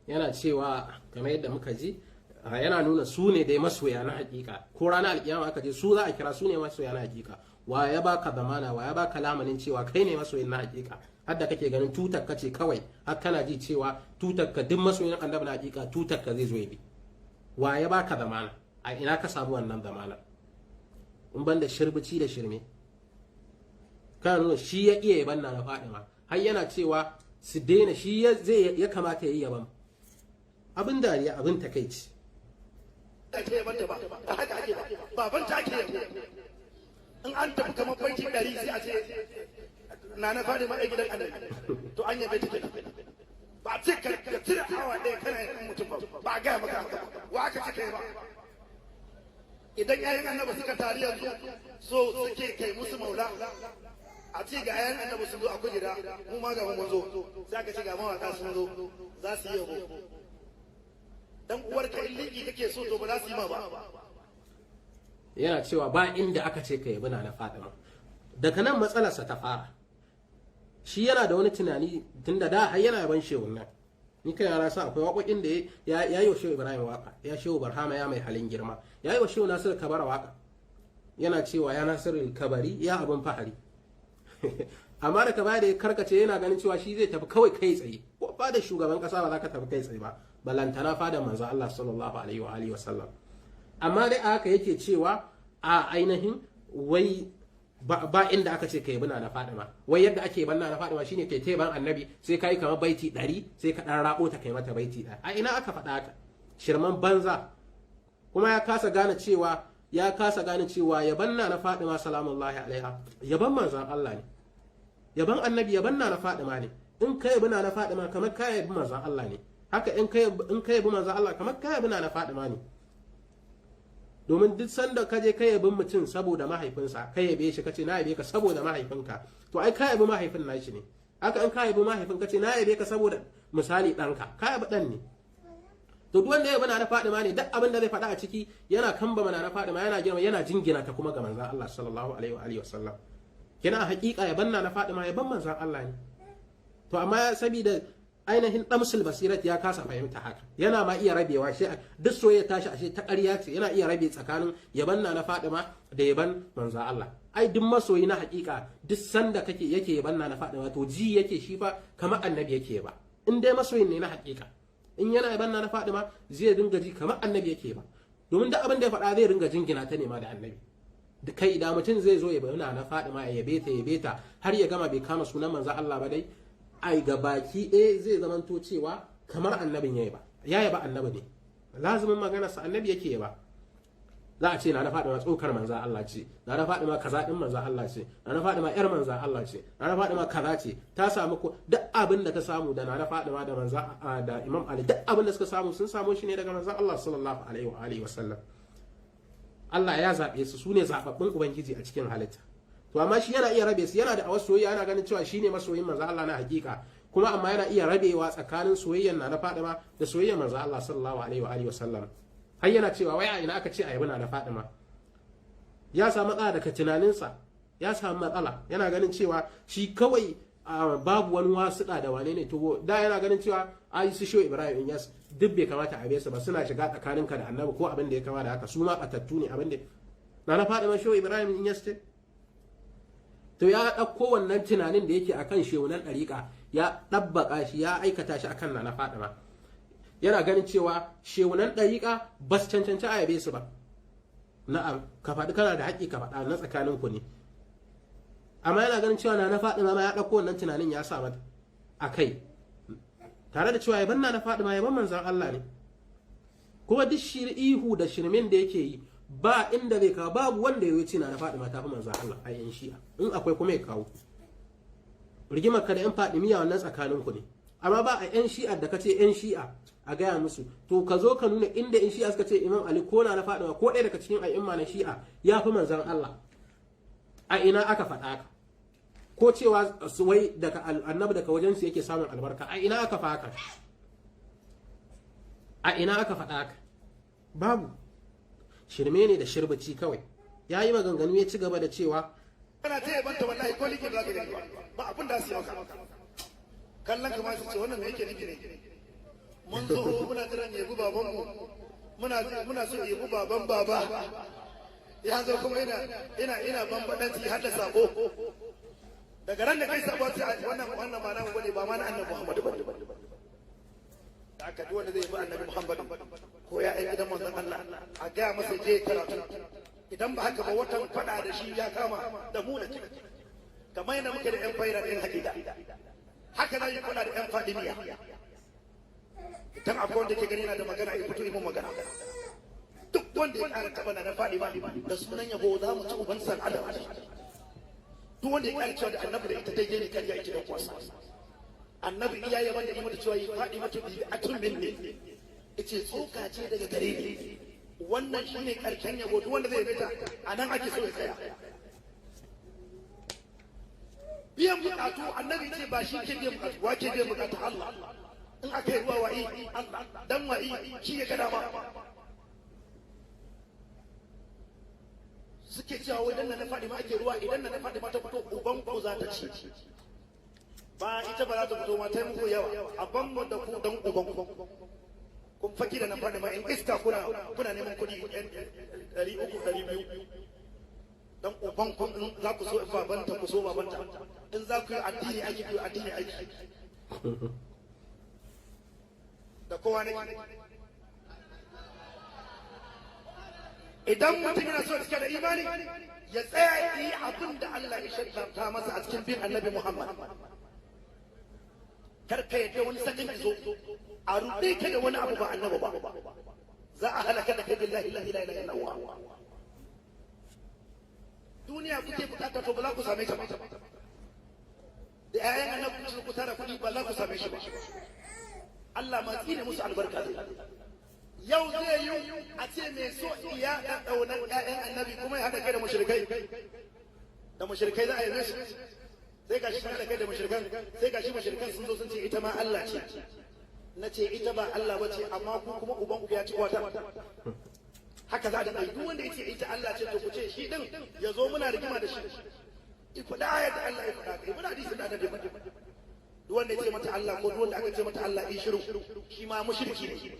Yana cewa kamar yadda muka ji, yana nuna su ne dai masoya na hakika, ko ranar alkiyama aka je su za a kira, su ne masoya na hakika. Wa ya baka zamana? Wa ya baka lamanin cewa kai ne masoyin na hakika, har da kake ganin tutar ka ce kawai, har kana ji cewa tutar ka duk masoyin annabi na hakika tutar ka zai zo ya bi? Wa ya baka zamana? A ina ka samu wannan zamana in ban da shirbici da shirme? Kana nuna shi ya iya yaban na Fadima, har yana cewa su daina, shi ya zai ya kamata yayi yaban. Abin dariya, abin takeici. Ake yabanta ba, ba haka ake ba, baban ta ake yabo. In an tafi kamar baiti 100 sai a ce na Fadima ai gidan annabi, to an yabe ta kenan. Ba a ce ka cire awa ɗaya kana yin mutum ba, ba a gaya maka haka ba, wa aka ce kai ba? Idan yayin annabi suka tari yanzu, so suke kai musu maula, a ce ga yayin annabi sun zo a kujera, mu ma ga mu mun zo, sai aka ce ga mawaka sun zo za su yi yabo. Dan uwarka in liki kake so, to ba za su yi ma ba. Yana cewa ba inda aka ce ka yabi na Fadima. Daga nan matsalarsa ta fara. Shi yana da wani tunani tunda da har yana yaban shehun nan. Ni kai na sa akwai waƙoƙin da ya yi wa Shehu Ibrahim waka, ya Shehu Barhama ya mai halin girma, ya yi wa Shehu Nasiru Kabara waka, yana cewa ya Nasiru Kabari ya abin fahari. Amma da baya da ya karkace, yana ganin cewa shi zai tafi kawai kai tsaye. Ko fada shugaban kasa ba za ka tafi kai tsaye ba, balantana fada manzo Allah sallallahu alaihi wa alihi wa sallam. Amma dai a haka yake cewa a ainihin wai ba inda aka ce kai bina na Fadima. Wai yadda ake banna na Fadima shine kai teban annabi, sai kai kamar baiti 100, sai ka dan rabo ta kai mata baiti 1. A ina aka faɗa haka? Shirman banza. Kuma ya kasa gane cewa yaban na Fadima salamullahi alaiha yaban manzon Allah ne, yaban annabi yaban na Fadima ne. In ka yabi na Fadima, kamar ka yabi manzon Allah ne. Haka in ka yabi manzon Allah, kamar ka yabi na Fadima ne. Domin duk sanda ka je ka yabi mutum saboda mahaifinsa, ka yabe shi, kace na yabe ka saboda mahaifinka, to ai ka yabi mahaifin nashi ne. Haka in ka yabi mahaifin, kace na yabe ka saboda misali ɗanka, ka yabi ɗan ne. To duk wanda ya yabi na Fadima ne, duk abin da zai faɗa a ciki yana kamba na Fadima, yana girma, yana jingina ta kuma ga manzon Allah sallallahu alaihi wa alihi wasallam. Kina a hakika yaban na Fadima yaban manzon Allah ne. To amma saboda ainihin damsul basirat, ya kasa fahimta haka. Yana ma iya rabewa shi, duk soyayya tashi ashe ta ƙarya ce. Yana iya rabe tsakanin yaban na Fadima da yaban manzon Allah. Ai duk masoyi na hakika, duk sanda kake yake yaban na Fadima, to ji yake shi fa kamar annabi yake ba. In dai masoyin ne na hakika, in yana yaban na Fadima, zai dinga ji kamar annabi yake ba, domin duk abin da ya faɗa zai ringa jingina ta nema da annabi. Da kai idan mutum zai zo ya bayyana na Fadima, ya yabe ta, yabe ta har ya gama, bai kama sunan manzon Allah ba, dai ai ga baki ɗaya zai zamanto cewa kamar annabin yayi ba, ya yaba annabi ne. Lazumin magana sa annabi yake ba. Za a ce na Fadima tsokar manzon Allah ce, na Fadima kaza din manzon Allah ce, na Fadima yar manzon Allah ce, na Fadima kaza ce. Ta samu ko duk abin da ta samu, da na Fadima da manzon da Imam Ali, duk abin da suka samu, sun samu shi ne daga manzon Allah sallallahu alaihi wa alihi wasallam. Allah ya zaɓe su, su ne zaɓaɓɓun ubangiji a cikin halitta. To amma shi yana iya rabe su. Yana da awar soyayya, yana ganin cewa shine masoyin manzon Allah na hakika kuma, amma yana iya rabewa tsakanin soyayyar na Fadima da soyayyar manzon Allah sallallahu alaihi wa alihi wasallam. Har yana cewa wai a ina aka ce a yabi na Fadima? Ya samu matsala daga tunaninsa, ya samu matsala. Yana ganin cewa shi kawai babu wani wasuɗa da wane ne. To da yana ganin cewa ai su Shehu Ibrahim Inyas duk bai kamata a su ba, suna shiga tsakaninka da annabi ko abin da ya kama da haka, su ma batattu ne. Abin da na Fadima Shehu Ibrahim Inyas ce. To ya ɗauko wannan tunanin da yake akan shehunan ɗariƙa, ya ɗabbaƙa shi, ya aikata shi akan na Fadima. Yana ganin cewa shehunan ɗariƙa ba su cancanci a yabe su ba. Na'am, ka faɗi, kana da haƙƙi ka faɗa, na tsakanin ku ne. Amma yana ganin cewa na Fadima ma ya ɗauko wannan tunanin ya sa mata a kai, tare da cewa yaban na Fadima yaban manzon Allah ne. Kuma duk shi ihu da shirmin da yake yi, ba inda zai kawo, babu wanda ya ce na Fadima ta fi manzon Allah a yan Shi'a. In akwai kuma ya kawo. Rigimar ka da yan Fadimiya, wannan tsakanin ku ne. Amma ba a yan Shi'a da kace yan Shi'a a gaya musu, to ka zo ka nuna inda yan Shi'a suka ce Imam Ali ko na Fadima ko ɗaya daga cikin a'imma na Shi'a ya fi manzon Allah. A ina aka faɗa haka? Ko cewa su wai daga annabi, daga wajen su yake samun albarka, a ina aka faɗa haka? A ina aka faɗa haka? Babu. Shirme ne da shirbici kawai. Ya yi maganganu, ya ci gaba da cewa Kana ta yabanta, wallahi ko likin za ka gani ba, ba abin da su yi maka. Kallon kamar su ce wannan me yake nufi ne? Mun zo muna jiran yabi babanmu, muna so yabi baban baba, ya zo kuma ina bambadanci har da sako. Daga ran da kai sabo, sai wannan ma namu bane, ba ma na annabi Muhammad bane. Da aka duk wanda zai bi annabi Muhammad ko ya ai gidan manzon Allah, a gaya masa je karatu. Idan ba haka ba, watan fada da shi ya kama da mu da kai. Kamar yadda muke da 'yan faira da 'yan hakika, haka za mu faɗa da 'yan fadimiya. Idan akwai wanda ke gani yana da magana, ya fito yi mun magana. Duk wanda ya ƙara taɓa na Fadima da sunan yabo, za mu ci uban san adam. Duk wanda ya ƙara cewa da Annabi da ita daidai ne, kariya yake da kwasa. Annabi iya yaban da yi mata cewa yi Fadima ta bi atun minni, yace tsoka ce daga gare ni. Wannan shine karshen yabo. Duk wanda zai yabe ta, a nan ake so ya tsaya. Biyan bukatu, Annabi ce ba shi ke biyan bukatu. Wa ke biyan bukatu? Allah. In aka yi ruwa, wa'i Allah dan wa'i shi ya gada ma. Suke cewa wai dan na faɗi ma ake ruwa. Idan na faɗi ma ta fito, uban ku za ta ci. Ba ita ba za ta fito ma, ta yi muku yawa. A ban mu da ku dan uban ku. Kun faki da na faɗi ma in iska, kuna neman kuɗi 300, 200. Dan uban ku, in za ku so babanta, ku so babanta. In za ku yi addini aiki, ku yi addini aiki. Da kowa ne. Idan mutum yana so cika da imani, ya tsaya yi abin da Allah ya shaddanta masa a cikin bin Annabi Muhammad. Kar ka yadda wani sakin zo a ruɗe ka da wani abu ba Annabi ba, za a halaka da kai. Billahi la ilaha illa Allah. Duniya kuke bukata, to ba za ku same ta ba. Da ƴaƴan Annabi ku tara kuɗi, ba za ku same shi ba. Allah ma tsine musu albarka zai. Yau zai yi a ce mai so iya ɗaunar ƴaƴan Annabi kuma ya haɗa kai da mushrikai. Da mushrikai za a yi su. Sai gashi sun haɗa kai da mushrikan, sai gashi mushrikan sun zo sun ce ita ma Allah ce. Na ce ita ba Allah ba ce, amma ku kuma uban ku ya ci wata. Haka za a dinga yi. Duk wanda ya ce ita Allah ce, to ku ce shi din ya zo, muna rigima da shi. I faɗa ayar da Allah ya faɗa kai, muna hadisin da Annabi ya faɗa. Duk wanda ya ce mata Allah, ko duk wanda aka ce mata Allah, yi shiru, shi ma mushriki ne.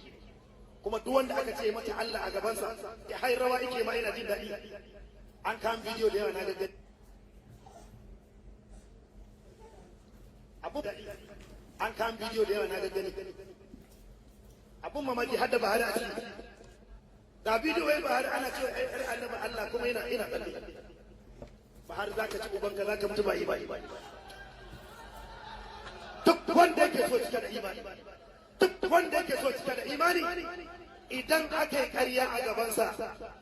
Kuma duk wanda aka ce mata Allah a gabansa, ya hai rawa yake ma, ina jin daɗi. An kan bidiyo da yawa na gaggai abu, an kan bidiyo da yawa na gaggani. Abun mamaki, hadda Buhari a ciki. Ga bidiyo wai Buhari ana cewa ai ai Annabi Allah, kuma yana ina tsalle. Buhari, zaka ci ubanka, zaka mutu ba imani. Duk wanda yake so cika da imani, duk wanda yake so cika da imani, idan aka yi ƙarya a gabansa,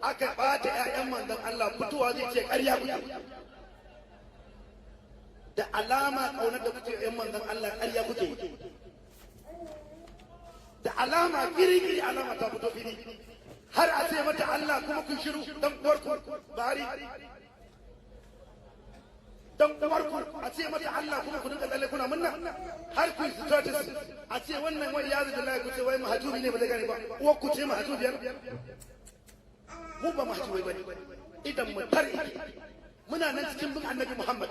aka ɓata 'ya'yan manzon Allah, fitowa zai ce ƙarya kuke. Da alama ƙaunar da kuke 'yan manzon Allah, ƙarya kuke. Da alama giri-giri, alama ta fito fili. Har a ce mata Allah kuma kun shiru, dan uwarku Buhari, dan uwarku, a ce mata Allah kuma ku dinga tsalle kuna munna, har ku status a ce wannan wai ya zubi, ku ce wai mahajubi ne, ba zai gane ba. Uwar ku ce mahajubiyar. Mu ba mahajubai bane. Idan mu tare muna nan cikin bin Annabi Muhammad.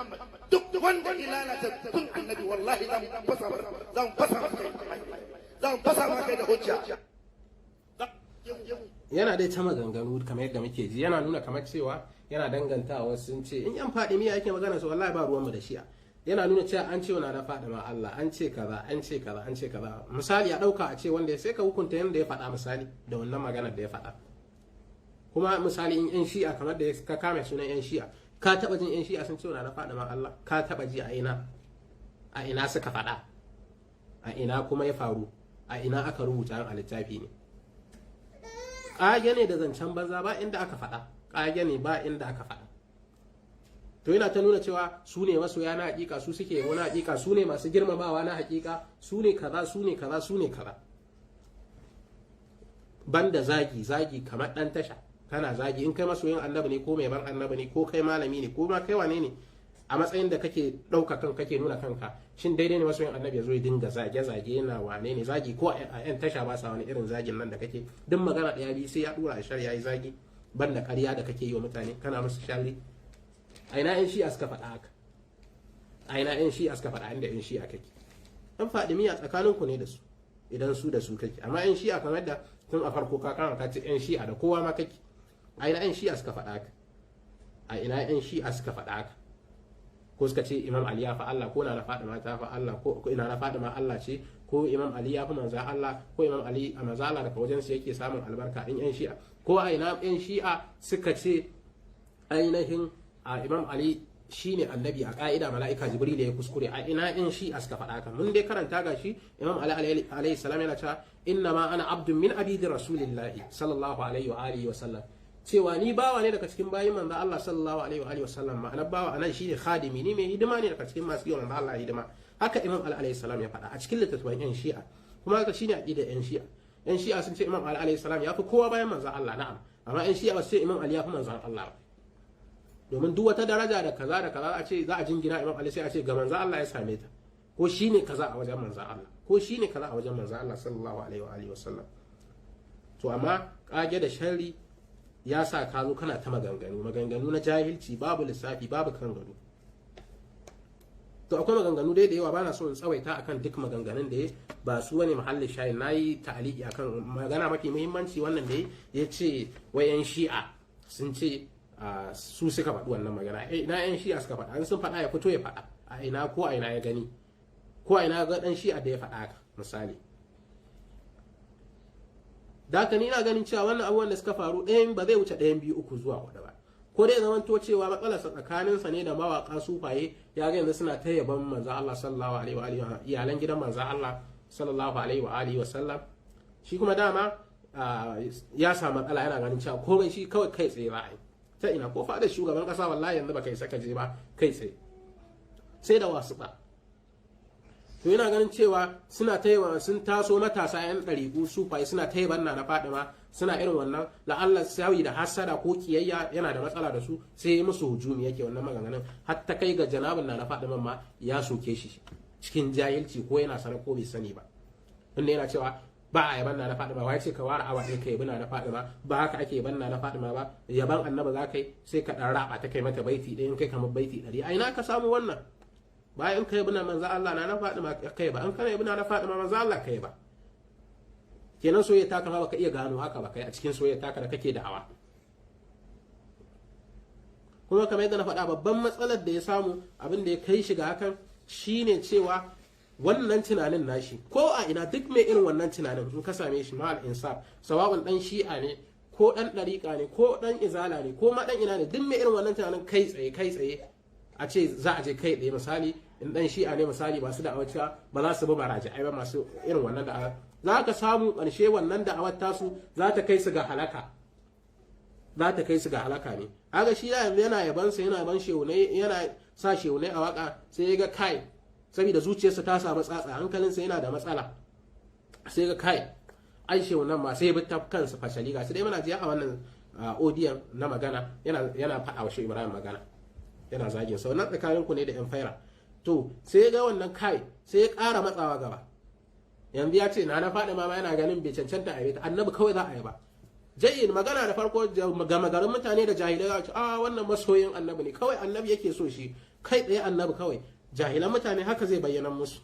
Duk wanda ya lalata bin Annabi, wallahi za mu fasa, za mu fasa maka kai, za mu fasa maka kai da hujja. Yana dai ta maganganu kamar yadda muke ji, yana nuna kamar cewa yana dangantawa sun ce in yan faɗi miya yake magana su, wallahi ba ruwanmu da shi'a. Yana nuna cewa an ce na faɗi ma Allah, an ce kaza, an ce kaza, an ce kaza. Misali, a ɗauka a ce wanda sai ka hukunta yadda ya faɗa, misali da wannan maganar da ya faɗa. Kuma misali in yan shi'a, kamar da ka kame sunan yan shi'a, ka taɓa jin yan shi'a sun ce na faɗi ma Allah? Ka taɓa ji? A ina, a ina suka faɗa? A ina kuma ya faru? A ina aka rubuta? A littafi ne? Ƙage ne da zancen banza, ba inda aka faɗa. Ƙage ne, ba inda aka faɗa. To yana ta nuna cewa su ne masoya na hakika, su suke yabo na hakika, su ne masu girmamawa na hakika, su ne kaza, su ne kaza, su ne kaza. Banda zagi, zagi kamar ɗan tasha. Kana zagi, in kai masoyin Annabi ne, ko mai ban Annabi ne, ko kai malami ne, ko ma kai wane ne, a matsayin da kake ɗauka kan kake nuna kanka, shin daidai ne masoyin Annabi ya zo ya dinga zage-zage, yana wane ne, zagi? Ko a yan tasha ba sa wani irin zagin nan da kake. Duk magana ɗaya biyu sai ya ɗura a shar ya yi zagi. Banda ƙarya da kake yi wa mutane, kana musu sharri. A ina yan Shi'a suka faɗa haka? A ina yan Shi'a suka faɗa? Inda yan Shi'a kake, an faɗi miya tsakanin ku ne da su, idan su da su kake. Amma yan Shi'a, kamar da tun a farko ka kama ka ce yan Shi'a da kowa ma kake, a ina yan Shi'a suka faɗa haka? A ina yan Shi'a suka faɗa haka? Ko suka ce Imam Ali ya fa Allah, ko na Fadima ta fa Allah, ko ina na Fadima Allah ce, ko Imam Ali ya fi manzo Allah, ko Imam Ali a manzo Allah daga wajen su yake samun albarka? In yan Shi'a, ko a ina yan Shi'a suka ce ainihin a Imam Ali shine annabi a ka'ida mala'ika Jibril ya kuskure. A ina in shi aska faɗa ka? Mun dai karanta gashi, Imam Ali alayhi salam yana cewa inna ma ana abdun min abidi rasulillahi sallallahu alaihi wa alihi wa sallam, cewa ni bawa ne daga cikin bayin manzo Allah sallallahu alaihi wa alihi wa sallam. Ma'anar bawa anan shine khadimi, ni mai hidima ne daga cikin masu yi manzo Allah hidima. Haka Imam Ali alayhi salam ya faɗa a cikin littattafan yan Shi'a, kuma haka shine aqidar yan Shi'a. Yan Shi'a sun ce Imam Ali alayhi salam ya fi kowa bayan manzo Allah, na'am, amma yan Shi'a ba su ce Imam Ali ya fi manzo Allah ba, domin duk wata daraja da kaza da kaza a ce za a jingina Imam Ali, sai a ce ga manzo Allah ya same ta, ko shine kaza a wajen manzo Allah, ko shine kaza a wajen manzo Allah sallallahu alaihi wa alihi wasallam. To amma kage da sharri ya sa ka zo kana ta maganganu, maganganu na jahilci, babu lissafi, babu kan gado. To akwai maganganu dai da yawa, bana so in tsawaita akan duk maganganun da ya ba su wani mahallin shayin. Nayi ta'aliki akan magana mafi muhimmanci, wannan da ya ce wayan Shi'a sun ce su suka faɗi wannan magana. Ina yan Shi'a suka faɗa? An sun faɗa, ya fito ya faɗa a ina, ko a ina ya gani, ko a ina ga ɗan Shi'a da ya faɗa haka misali. Da haka ni ina ganin cewa wannan abubuwan da suka faru, ɗayan ba zai wuce ɗayan biyu, uku zuwa huɗu ba. Ko dai zaman to cewa matsalarsa tsakaninsa ne da mawaƙa sufaye, ya ga yanzu suna ta yaban manzo Allah sallallahu alaihi wa alihi, iyalan gidan manzo Allah sallallahu alaihi wa alihi wa sallam, shi kuma dama ya samu matsala, yana ganin cewa komai shi kawai kai tsaye za a yi ta ina. Ko fadar shugaban kasa wallahi yanzu baka isa ka je ba kai tsaye, sai da wasu ba. To yana ganin cewa suna ta sun taso matasa yan ɗariƙu sufaye suna ta yaban na Fadima, suna irin wannan, la'alla sawi da hasada ko kiyayya, yana da matsala da su, sai musu hujumi, yake wannan maganganun, har ta kai ga janabin na Fadima ma ya soke shi cikin jahilci, ko yana sanar ko bai sani ba. Tunda yana cewa ba a yaban na Fadima, wai ce ka ware awa ɗaya ka yabi na Fadima? Ba haka ake yaban na Fadima ba. Yaban annabi za ka yi, sai ka ɗan raba ta kai mata baiti ɗaya, in kai kamar baiti 100. A ina ka samu wannan? Bayan ka yabi na manzo Allah, na Fadima kai ba, an kana yabi na Fadima, manzo Allah kai ba. Kenan soyayya ta kama baka iya gano haka ba kai a cikin soyayya taka da kake da'awa. Kuma kamar yadda na faɗa, babban matsalar da ya samu, abin da ya kai shi ga hakan, shine cewa wannan tunanin nashi, ko a ina duk mai irin wannan tunanin in ka same shi, ma'al insaf, sawa'un dan Shi'a ne ko dan ɗariƙa ne ko dan Izala ne ko ma dan ina ne, duk mai irin wannan tunanin, kai tsaye kai tsaye a ce za a je kai tsaye, misali in dan Shi'a ne, misali masu da'awar cewa ba za su bi maraji'ai ba, masu irin wannan da'a, za ka samu ƙarshe wannan da'awar tasu za ta kai su ga halaka, za ta kai su ga halaka ne. Haka shi yanzu yana yabansa, yana yaban shehunai, yana sa shehunai a waka, sai ya ga kai, saboda zuciyarsa ta samu tsatsa, hankalinsa yana da matsala, sai ga kai, ai shehunan ma sai ya bi ta kansa fashali. Ga su dai muna jiya a wannan odiyan na magana, yana faɗa wa Shehu Ibrahim magana, yana zagin sa. Wannan tsakanin ku ne da yan faira. To sai ga wannan kai, sai ya ƙara matsawa gaba. Yanzu ya ce na faɗi ma yana ganin bai cancanta a yi ta, annabi kawai za a yi ba. Jayin magana da farko, gama garin mutane da jahilai za ce a wannan masoyin annabi ne, kawai annabi yake so shi, kai tsaye annabi kawai. Jahilan mutane haka zai bayyana musu.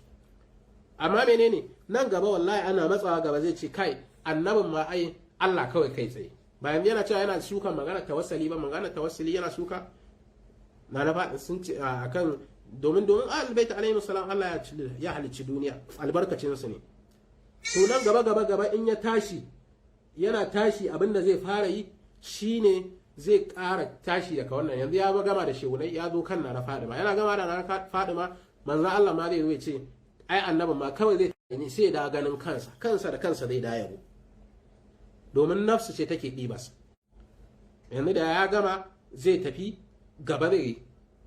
Amma menene nan gaba? Wallahi ana matsawa gaba zai ce kai, annabin ma ai Allah kawai kai tsaye. Bayan yana cewa yana sukan magana tawassali ba, magana tawassuli yana suka na faɗi sun ce akan domin ahlul bait alaihi salam, Allah ya halicci duniya albarkacin su ne. To nan gaba gaba gaba in ya tashi, yana tashi, abinda zai fara yi shine zai ƙara tashi daga wannan. Yanzu ya gama da shehunai, ya zo kan na Fadima. Yana gama da na Fadima, manzon Allah ma zai zo ya ce ai annabin ma kawai zai ni, sai da ganin kansa kansa da kansa zai da yabo, domin nafsu ce take ɗibas. Yanzu da ya gama zai tafi gaba, zai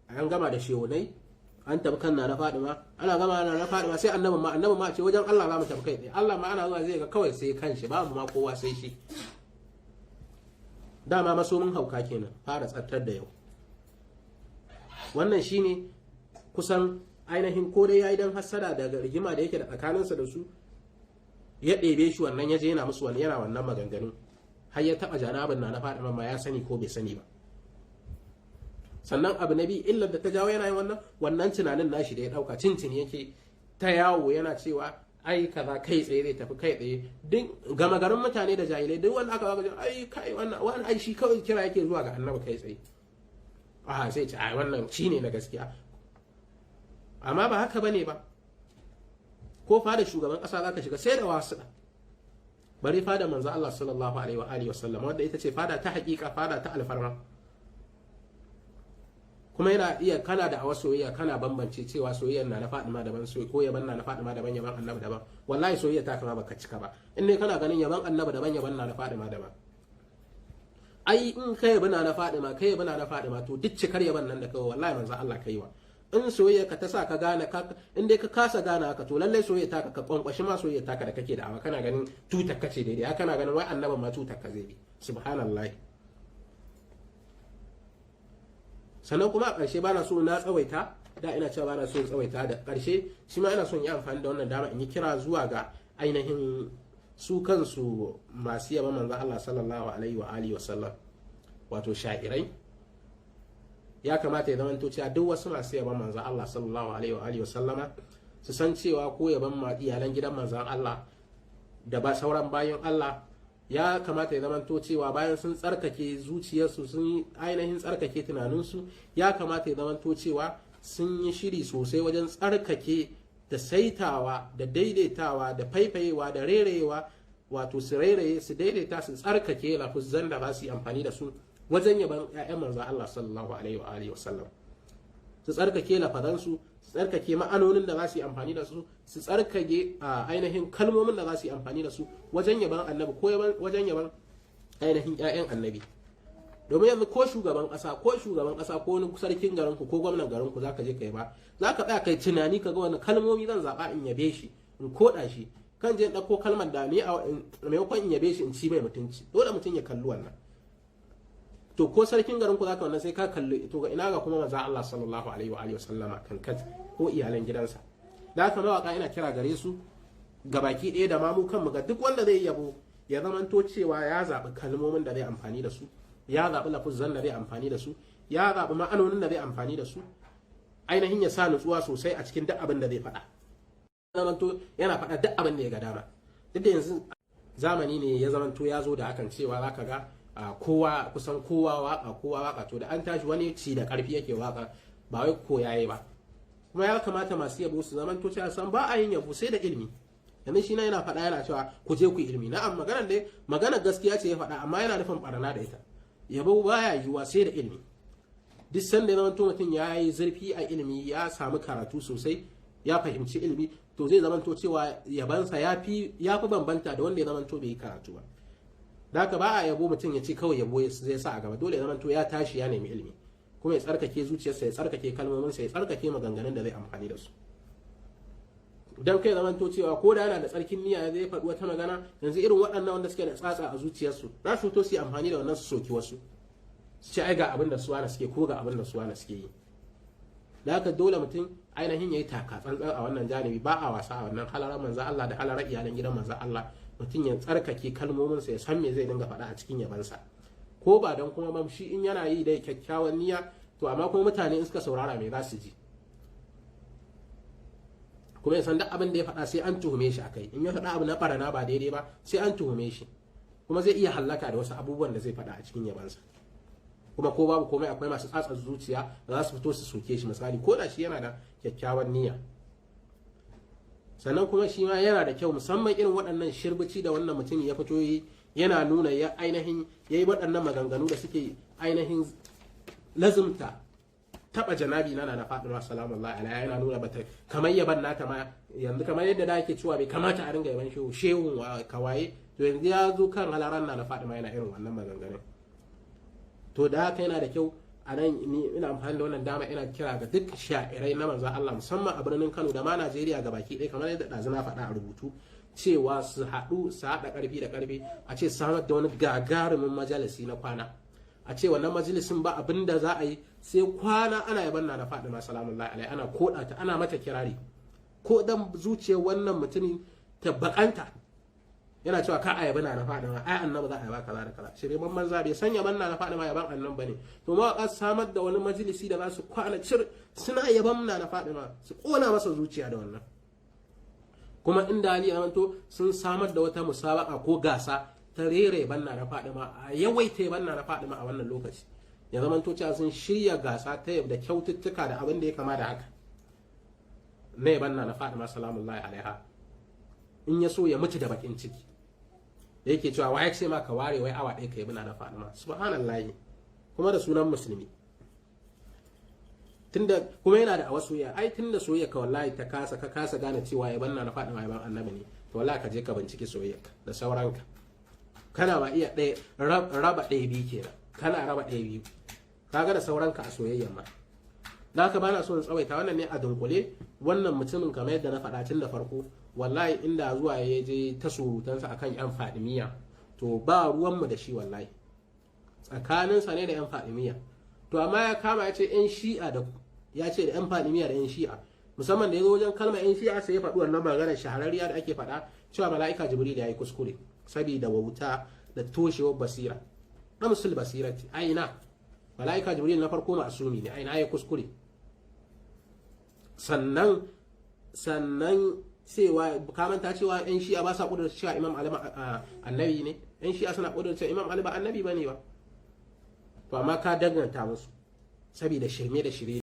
an gama da shehunai, an tafi kan na Fadima. Ana gama na Fadima, sai annabin ma, annabin ma ce wajen Allah za mu tafi kai tsaye. Allah ma ana zuwa zai ga kawai sai kanshi, babu ma kowa sai shi. Dama masomin hauka kenan, fara tsaftar da yau. Wannan shine kusan ainihin, ko dai yayi dan hassada daga rigima da yake da tsakaninsa da su, ya ɗebe shi wannan, ya je yana musu wani, yana wannan maganganu, har ya taɓa janabin na Fadima ma, ya sani ko bai sani ba. Sannan abu na biyu, illar da ta jawo yana yin wannan tunanin nashi da ya ɗauka cincin, yake ta yawo yana cewa ai kaza, kai tsaye zai tafi kai tsaye. Duk gama garin mutane da jahilai, duk wanda aka baka, ai kai wannan ai shi kawai kira yake zuwa ga annabi kai tsaye, a sai ce ai wannan shine na gaskiya. Amma ba haka bane ba. Ko fada shugaban kasa zaka shiga sai da wasu, bari fada manzo Allah sallallahu alaihi wa alihi wasallam, wanda ita ce fada ta hakika, fada ta alfarma. Kuma yana iya kana da awa soyayya, kana bambance cewa soyayyar na na Fadima daban, soyayya ko yaban na na Fadima daban, yaban Annabi daban, wallahi soyayya ta kama baka cika ba. In ne kana ganin yaban Annabi daban, yaban na na Fadima daban, ai in kai yabi na na Fadima, kai yabi na na Fadima, to duk cikar yaban nan da kai, wallahi manzo Allah kai wa. In soyayya ka ta sa ka gane ka, in dai ka kasa gane haka, to lallai soyayya ta ka kwankwashi ma soyayya taka da kake da awa, kana ganin tutar kace daidai, kana ganin wai annabi ma tutar ka zai bi. Subhanallahi. Sannan kuma a ƙarshe, bana so na tsawaita, da ina cewa bana so in tsawaita, da ƙarshe shi ma ina son yi amfani da wannan dama in yi kira zuwa ga ainihin su kansu masu yaban manzon Allah sallallahu alaihi wa alihi wasallam, wato sha'irai. Ya kamata ya zama cewa duk wasu masu yaban manzon Allah sallallahu alaihi wa alihi wasallama su san cewa ko yaban iyalan gidan manzon Allah da ba sauran bayan Allah, ya kamata ya zamanto cewa bayan sun tsarkake zuciyarsu, sun ainihin tsarkake tunaninsu, ya kamata ya zamanto cewa sun yi shiri sosai wajen tsarkake da saitawa da daidaitawa da faifayewa da rerewa, wato su rairaye, su daidaita, su tsarkake lafuzan da za su yi amfani da su wajen yaban 'ya'yan manzon Allah sallallahu alaihi wa alihi wasallam, su tsarkake lafazansu, su tsarkake ma'anonin da za su yi amfani da su, su tsarkake ainihin kalmomin da za su yi amfani da su wajen yaban Annabi ko wajen yaban ainihin 'ya'yan Annabi. Domin yanzu ko shugaban kasa ko wani sarkin garin ku ko gwamnan garin ku zaka je kai ba, zaka tsaya kai tunani ka ga wani kalmomi zan zaba in yabe shi, in koda shi, kan je in dauko kalmar da ni a maimakon in yabe shi in ci mai mutunci. Dole mutum ya kalli wannan. To ko sarkin garin ku zaka wannan sai ka kalli, to ga ina ga kuma manzo Allah sallallahu alaihi wa alihi wasallama kankat ko iyalan gidansa? Da haka mawaka ina kira gare su gabaki ɗaya da ma mu kanmu, ga duk wanda zai yabo, ya zamanto cewa ya zaɓi kalmomin da zai amfani da su, ya zaɓi lafuzan da zai amfani da su, ya zaɓi ma'anonin da zai amfani da su, ainihin ya sa nutsuwa sosai a cikin duk abin da zai faɗa, zamanto yana faɗa duk abin da ya ga dama. Duk da yanzu zamani ne ya zamanto ya zo da hakan, cewa zaka ga kowa, kusan kowa waka, kowa waka. To da an tashi wani ci da karfi yake waka, ba wai koyaye ba. Kuma ya kamata masu yabo su zamanto cewa san ba a yin yabo sai da ilimi. Yanzu shi na yana faɗa, yana cewa ku je ku ilimi. Na'am, maganar dai maganar gaskiya ce ya faɗa, amma yana nufin barna da ita. Yabo baya yiwuwa sai da ilimi. Duk sanda ya zamanto mutum ya yi zurfi a ilimi, ya samu karatu sosai, ya fahimci ilimi, to zai zamanto cewa yabansa ya fi bambanta da wanda ya zamanto bai yi karatu ba. Da haka ba a yabo mutum ya ce kawai yabo zai sa a gaba. Dole ya zamanto ya tashi ya nemi ilimi, kuma ya tsarkake zuciyarsa, ya tsarkake kalmominsa, ya tsarkake maganganun da zai amfani da su, don kai zamanto cewa ko da yana da tsarkin niyya zai faɗi wata magana, yanzu irin waɗannan wanda suke da tsatsa a zuciyarsu za su fito su yi amfani da wannan su soki wasu, su ce ai ga abin da suwana suke ko ga abin da suwana suke yi. Da haka dole mutum ainihin ya yi taka tsantsan a wannan janibi. Ba a wasa a wannan halarar manzan Allah da halarar iyalan gidan manzan Allah. Mutum ya tsarkake kalmominsa, ya san me zai dinga faɗa a cikin yabansa, ko ba don kuma ba shi in yana yi da kyakkyawan niyya, to amma kuma mutane in suka saurara me za su ji? Kuma ya san duk abin da ya faɗa sai an tuhume shi akai. In ya faɗa abu na barana ba daidai ba, sai an tuhume shi, kuma zai iya hallaka da wasu abubuwan da zai faɗa a cikin yabansa. Kuma ko babu komai, akwai masu tsatsar zuciya da za su fito su soke shi, misali ko da shi yana da kyakkyawan niyya. Sannan kuma shi ma yana da kyau, musamman irin waɗannan shirbici da wannan mutum ya fito yi, yana nuna ya ainihin ya yi waɗannan maganganu da suke ainihin lazumta taɓa janabi na Fatima salamullahi alaiha, yana nuna bata kamar yaban nata ma yanzu, kamar yadda da ake cewa bai kamata a ringa yaban shehu, shehun kawaye, to yanzu ya zo kan halaran na Fatima yana irin wannan maganganun. To da haka yana da kyau a nan ni ina amfani da wannan dama ina kira ga duk sha'irai na manzon Allah, musamman a birnin Kano da ma Najeriya ga baki ɗaya, kamar yadda ɗazu na faɗa a rubutu, cewa su haɗu, su haɗa ƙarfi da ƙarfi, a ce samar da wani gagarumin majalisi na kwana, a ce wannan majalisin ba abin da za a yi sai kwana ana yaban na Fatima salamullahi alaiha, ana koɗa ta, ana mata kirari, ko dan zuciyar wannan mutumin ta bakanta. Yana cewa ka a yabi na Fatima, ai Annabi za a yaba, kaza da kaza. Shirman manza, bai san yaban na Fatima yaban Annabi bane. To mawaka samar da wani majalisi da za su kwana cir suna yaban na Fatima, su kona masa zuciya da wannan. Kuma inda hali ya to sun samar da wata musabaka ko gasa ta rere yaban na Fatima, a yawaita yaban na Fatima a wannan lokaci, ya zama to cewa sun shirya gasa ta da kyaututtuka da abin da ya kama da haka na yaban na Fatima salamullahi alaiha, in ya so ya mutu da bakin ciki da yake cewa wai ce ma ka ware wai awa ɗaya ka yi na Fatima. Subhanallahi, kuma da sunan musulmi. Tunda kuma yana da awa soyayya, ai tunda soyayya ka wallahi ta kasa, ka kasa gane cewa yaban na Fatima yaban Annabi ne, to wallahi ka je ka binciki soyayya da sauranka. Kana ba iya ɗaya raba ɗaya biyu kenan, kana raba ɗaya biyu, kaga da sauranka a soyayya ma. Da haka bana so in tsawaita, wannan ne a dunkule. Wannan mutumin, kamar yadda na faɗa tun da farko, wallahi inda zuwa ya je ta surutansa akan yan Fadimiya, to ba ruwanmu da shi, wallahi tsakaninsa ne da yan Fadimiya. To amma ya kama ya ce yan Shi'a da ya ce da yan Fadimiya da yan Shi'a, musamman da ya zo wajen kalmar yan Shi'a, sai ya faɗi wannan maganar shahararriya da ake faɗa cewa mala'ika Jibril ya yi kuskure saboda wauta da toshewar basira, damsul basirati. Aina mala'ika Jibril na farko ma'asumi ne? Aina ya kuskure? Sannan cewa ka manta cewa yan Shi'a ba sa kudurta cewa Imam Ali annabi ne. Yan Shi'a suna kudurta cewa Imam Ali ba annabi bane ba. To amma ka danganta musu saboda shirme da shirye.